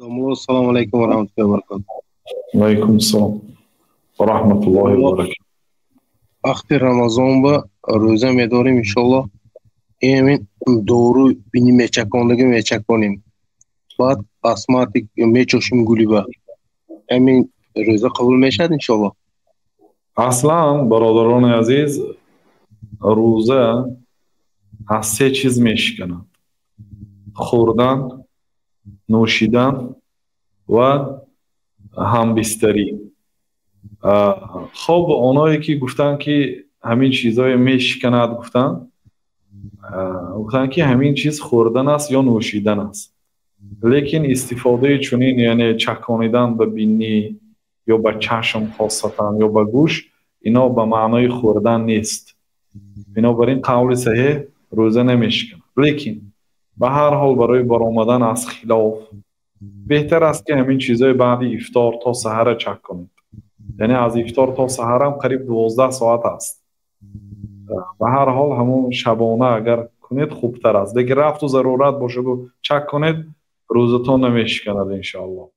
Ассалому алайкум ва раҳматуллоҳи ва баракатуҳ. Алайкум ассалом ва раҳматуллоҳи ва баракатуҳ. Вақти Рамазон ба рӯза медорем, иншоаллоҳ. Эмин дору бини мечакондагӣ мечаконем. Баъд астматик мечошим гулиба. Эмин рӯза қабул мешавад, иншоаллоҳ? Аслан, бародарони азиз, рӯза аз се чиз мешиканад: хӯрдан, нӯшидан ва ҳамбистарӣ. Хоб, оное ки гуфтанд, ки ҳамин чизҳое мешиканад, гуфтанд, ки ҳамин чиз хӯрдан аст ё нӯшидан аст, лекин истифодаи чунин, яъне чаконидан ба бинӣ ё ба чашм, хосатан ё ба гӯш, ино ба маънои хӯрдан нест. Бинобар ин, қавли саҳеҳ, рӯза намешиканад, лекин ба ҳар ҳол барои баромадан аз хилоф беҳтар аст, ки ҳамин чизҳои баъди ифтор то саҳара чак кунед. Яъне аз ифтор то саҳарам қариб 12 соат аст. Ба ҳар ҳол, ҳамун шабона агар кунед, хубтар аст, лекин рафту зарурат бошаду чак кунед, рӯзатон намешиканад, иншоаллоҳ.